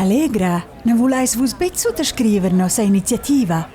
Allegra, na vulais vus betg suttascriver nossa iniziativa?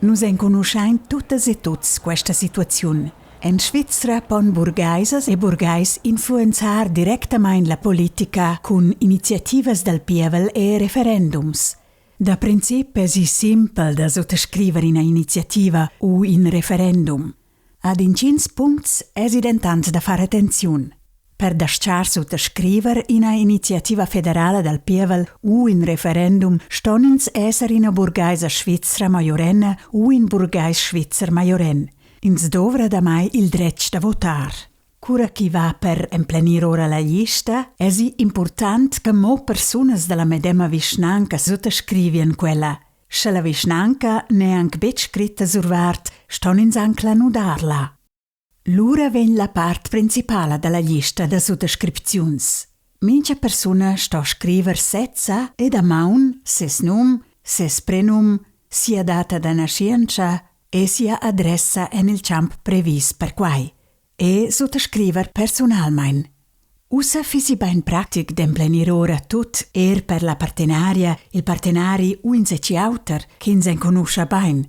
Nus enconuschain tuttas e tuts questa situaziun. En Svizra pon burgaisas e burgais influenzar directamain la politica cun iniziativas dal pievel e referendums. Da princip èsi simpel da suttascriver ina iniziativa u in referendum. Ad intgins puncts èsi dentant da far attenziun. Per dastgar suttascriver ina iniziativa federala dal pievel u in referendum ston ins esser ina burgaisa svizra maiorenna u in burgais svizzer maioren. Ins dovra damai il dretg da votar. Cura ch'i va per emplenir ora la glista, èsi impurtant che mo persunas da la medema vischnanca suttascrivian quella. Sche la vischnanca n'è anc betg scritta survart, ston ins anc la nudarla. Lura vegn la part principala da la glista da suttascripziuns. Mincha persuna sto scriver sezza ed a maun ses num, ses prenum, sia data da naschientscha e sia adressa en il champ previs per quai e suttascriver persunalmain. Ussa fissi bain pratic d'emplenir ora tut er per la partenaria, il partenari u insatgi auter ch'ins enconuscha bain.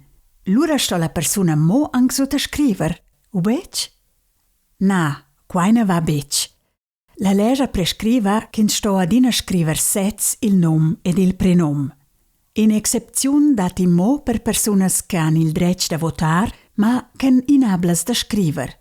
Lura sto la persuna mo anc suttascriver, u betg? Na, quai na va betg. La lescha prescriva ch'ins sto adina scriver sez il num ed il prenum. In'excepziun datti mo per persunas che han il dretg da votar, ma ch'èn inablas da scriver.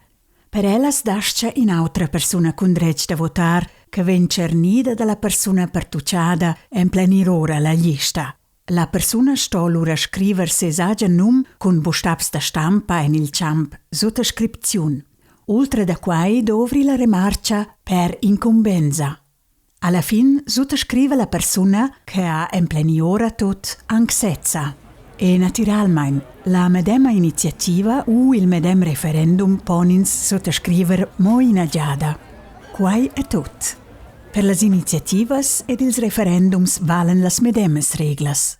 Per ellas dastga in'autra persuna cun dretg da votar che vegn tschernida da la persuna pertuccada emplenir ora la glista. La persuna sto lura scriver ses agen num cun bustabs da stampa en il champ suttascripziun. Ultra da quai dovri la remartga per incumbensa. Alla fin suttascriva la persuna che ha empleni ora tut anc sezza. E natiralmein, la medema iniziativa u il medem referendum pon ins suttascriver mo ina giada. Quai è tut. Per las iniziativas ed ils referendums valen las medemas reglas.